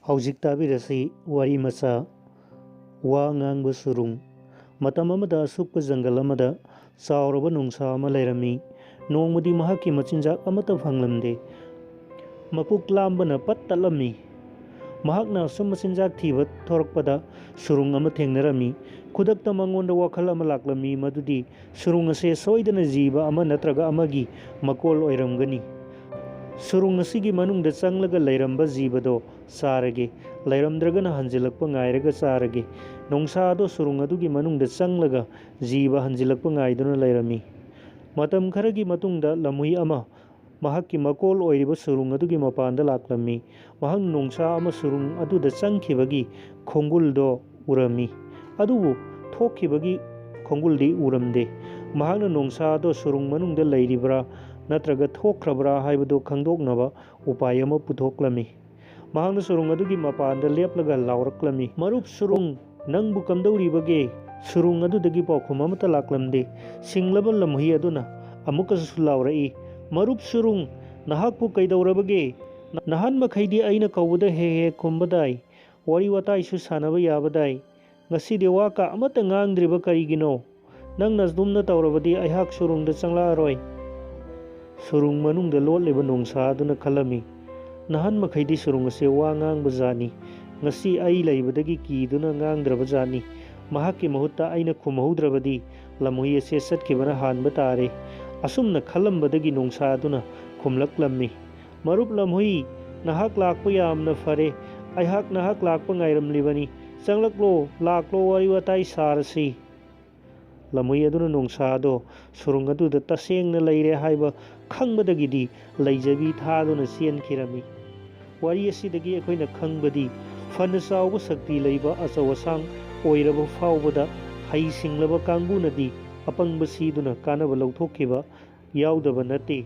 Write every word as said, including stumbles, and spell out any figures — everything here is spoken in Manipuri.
ꯍꯧꯖꯤꯛ ꯇꯥꯕꯤꯔꯁꯤ ꯋꯥꯔꯤ ꯃꯆꯥ, ꯋꯥ ꯉꯥꯡꯕ ꯁꯨꯔꯨꯡ꯫ ꯃꯇꯝ ꯑꯃꯗ ꯑꯁꯨꯛꯄ ꯖꯪꯒꯜ ꯑꯃꯗ ꯆꯥꯎꯔꯕ ꯅꯣꯡꯁꯥ ꯑꯃ ꯂꯩꯔꯝꯃꯤ꯫ ꯅꯣꯡꯃꯗꯤ ꯃꯍꯥꯛꯀꯤ ꯃꯆꯤꯟꯖꯥꯛ ꯑꯃꯠꯇ ꯐꯪꯂꯝꯗꯦ꯫ ꯃꯄꯨꯛ ꯂꯥꯝꯕꯅ ꯄꯠ ꯇꯠꯂꯝꯃꯤ꯫ ꯃꯍꯥꯛꯅ ꯑꯁꯨꯝ ꯃꯆꯤꯟꯖꯥꯛ ꯊꯤꯕ ꯊꯣꯔꯛꯄꯗ ꯁꯨꯔꯨꯡ ꯑꯃ ꯊꯦꯡꯅꯔꯝꯃꯤ꯫ ꯈꯨꯗꯛꯇ ꯃꯉꯣꯟꯗ ꯋꯥꯈꯜ ꯑꯃ ꯂꯥꯛꯂꯝꯃꯤ, ꯃꯗꯨꯗꯤ ꯁꯨꯔꯨꯡ ꯑꯁꯦ ꯁꯣꯏꯗꯅ ꯖꯤꯕ ꯑꯃ ꯅꯠꯇ꯭ꯔꯒ ꯑꯃꯒꯤ ꯃꯀꯣꯜ ꯑꯣꯏꯔꯝꯒꯅꯤ꯫ ꯁꯨꯔꯨꯡ ꯑꯁꯤꯒꯤ ꯃꯅꯨꯡꯗ ꯆꯪꯂꯒ ꯂꯩꯔꯝꯕ ꯖꯤꯕꯗꯣ ꯆꯥꯔꯒꯦ, ꯂꯩꯔꯝꯗ꯭ꯔꯒꯅ ꯍꯟꯖꯤꯜꯂꯛꯄ ꯉꯥꯏꯔꯒ ꯆꯥꯔꯒꯦ꯫ ꯅꯣꯡꯁꯥ ꯑꯗꯣ ꯁꯨꯔꯨꯡ ꯑꯗꯨꯒꯤ ꯃꯅꯨꯡꯗ ꯆꯪꯂꯒ ꯖꯤꯕ ꯍꯟꯖꯤꯜꯂꯛꯄ ꯉꯥꯏꯗꯨꯅ ꯂꯩꯔꯝꯃꯤ꯫ ꯃꯇꯝ ꯈꯔꯒꯤ ꯃꯇꯨꯡꯗ ꯂꯝꯍꯨꯏ ꯑꯃ ꯃꯍꯥꯛꯀꯤ ꯃꯀꯣꯜ ꯑꯣꯏꯔꯤꯕ ꯁꯨꯔꯨꯡ ꯑꯗꯨꯒꯤ ꯃꯄꯥꯟꯗ ꯂꯥꯛꯂꯝꯃꯤ꯫ ꯃꯍꯥꯛ ꯅꯣꯡꯁꯥ ꯑꯃ ꯁꯨꯔꯨꯡ ꯑꯗꯨꯗ ꯆꯪꯈꯤꯕꯒꯤ ꯈꯣꯡꯒꯨꯜꯗꯣ ꯎꯔꯝꯃꯤ꯫ ꯑꯗꯨꯕꯨ ꯊꯣꯛꯈꯤꯕꯒꯤ ꯈꯣꯡꯒꯨꯜꯗꯤ ꯎꯔꯝꯗꯦ꯫ ꯃꯍꯥꯛꯅ ꯅꯣꯡꯁꯥ ꯑꯗꯣ ꯁꯨꯔꯨꯡ ꯃꯅꯨꯡꯗ ꯂꯩꯔꯤꯕ꯭ꯔꯥ ꯅꯠꯇ꯭ꯔꯒ ꯊꯣꯛꯈ꯭ꯔꯕ꯭ꯔꯥ ꯍꯥꯏꯕꯗꯨ ꯈꯪꯗꯣꯛꯅꯕ ꯎꯄꯥꯏ ꯑꯃ ꯄꯨꯊꯣꯛꯂꯝꯃꯤ꯫ ꯃꯍꯥꯛꯅ ꯁꯨꯔꯨꯡ ꯑꯗꯨꯒꯤ ꯃꯄꯥꯟꯗ ꯂꯦꯞꯂꯒ ꯂꯥꯎꯔꯛꯂꯝꯃꯤ, "ꯃꯔꯨꯞ ꯁꯨꯔꯨꯡ, ꯅꯪꯕꯨ ꯀꯝꯗꯧꯔꯤꯕꯒꯦ?" ꯁꯨꯔꯨꯡ ꯑꯗꯨꯗꯒꯤ ꯄꯥꯎꯈꯨꯝ ꯑꯃꯠꯇ ꯂꯥꯛꯂꯝꯗꯦ꯫ ꯁꯤꯡꯂꯕ ꯂꯝꯍꯨꯏ ꯑꯗꯨꯅ ꯑꯃꯨꯛꯀꯁꯨ ꯂꯥꯎꯔꯛꯏ, "ꯃꯔꯨꯞ ꯁꯨꯔꯨꯡ, ꯅꯍꯥꯛꯄꯨ ꯀꯩꯗꯧꯔꯕꯒꯦ? ꯅꯍꯥꯟ ꯃꯈꯩꯗꯤ ꯑꯩꯅ ꯀꯧꯕꯗ ꯍꯦꯛ ꯍꯦꯛ ꯈꯨꯝꯕꯗꯥꯏ, ꯋꯥꯔꯤ ꯋꯥꯇꯥꯏꯁꯨ ꯁꯥꯟꯅꯕ ꯌꯥꯕꯗꯥꯏ꯫ ꯉꯁꯤꯗꯤ ꯋꯥ ꯀꯥ ꯑꯃꯠꯇ ꯉꯥꯡꯗ꯭ꯔꯤꯕ ꯀꯔꯤꯒꯤꯅꯣ? ꯅꯪꯅ ꯑꯗꯨꯝꯅ ꯇꯧꯔꯕꯗꯤ ꯑꯩꯍꯥꯛ ꯁꯨꯔꯨꯡꯗ ꯆꯪꯂꯛꯑꯔꯣꯏ꯫" ꯁꯨꯔꯨꯡ ꯃꯅꯨꯡꯗ ꯂꯣꯠꯂꯤꯕ ꯅꯣꯡꯁꯥ ꯑꯗꯨꯅ ꯈꯜꯂꯝꯃꯤ, "ꯅꯍꯥꯟ ꯃꯈꯩꯗꯤ ꯁꯨꯔꯨꯡ ꯑꯁꯦ ꯋꯥ ꯉꯥꯡꯕ ꯖꯥꯠꯅꯤ꯫ ꯉꯁꯤ ꯑꯩ ꯂꯩꯕꯗꯒꯤ ꯀꯤꯗꯨꯅ ꯉꯥꯡꯗ꯭ꯔꯕ ꯖꯥꯠꯅꯤ꯫ ꯃꯍꯥꯛꯀꯤ ꯃꯍꯨꯠꯇ ꯑꯩꯅ ꯈꯨꯝꯍꯧꯗ꯭ꯔꯕꯗꯤ ꯂꯝꯍꯨꯏ ꯑꯁꯦ ꯆꯠꯈꯤꯕꯅ ꯍꯥꯟꯕ ꯇꯥꯔꯦ꯫" ꯑꯁꯨꯝꯅ ꯈꯜꯂꯝꯕꯗꯒꯤ ꯅꯣꯡꯁꯥ ꯑꯗꯨꯅ ꯈꯨꯝꯂꯛꯂꯝꯃꯤ, "ꯃꯔꯨꯞ ꯂꯝꯍꯨꯏ, ꯅꯍꯥꯛ ꯂꯥꯛꯄ ꯌꯥꯝꯅ ꯐꯔꯦ꯫ ꯑꯩꯍꯥꯛ ꯅꯍꯥꯛ ꯂꯥꯛꯄ ꯉꯥꯏꯔꯝꯂꯤꯕꯅꯤ꯫ ꯆꯪꯂꯛꯂꯣ, ꯂꯥꯛꯂꯣ, ꯋꯥꯔꯤ ꯋꯥꯇꯥꯏ ꯁꯥꯔꯁꯤ꯫" ꯂꯝꯍꯨꯏ ꯑꯗꯨꯅ ꯅꯣꯡꯁꯥ ꯑꯗꯣ ꯁꯨꯔꯨꯡ ꯑꯗꯨꯗ ꯇꯁꯦꯡꯅ ꯂꯩꯔꯦ ꯍꯥꯏꯕ ꯈꯪꯕꯗꯒꯤꯗꯤ ꯂꯩꯖꯕꯤ ꯊꯥꯗꯨꯅ ꯆꯦꯟꯈꯤꯔꯝꯃꯤ꯫ ꯋꯥꯔꯤ ꯑꯁꯤꯗꯒꯤ ꯑꯩꯈꯣꯏꯅ ꯈꯪꯕꯗꯤ, ꯐꯅ ꯆꯥꯎꯕ ꯁꯛꯇꯤ ꯂꯩꯕ ꯑꯆꯧ ꯑꯁꯥꯡ ꯑꯣꯏꯔꯕ ꯐꯥꯎꯕꯗ, ꯍꯩ ꯁꯤꯡꯂꯕ ꯀꯥꯡꯕꯨꯅꯗꯤ ꯑꯄꯪꯕ ꯁꯤꯗꯨꯅ ꯀꯥꯟꯅꯕ ꯂꯧꯊꯣꯛꯈꯤꯕ ꯌꯥꯎꯗꯕ ꯅꯠꯇꯦ꯫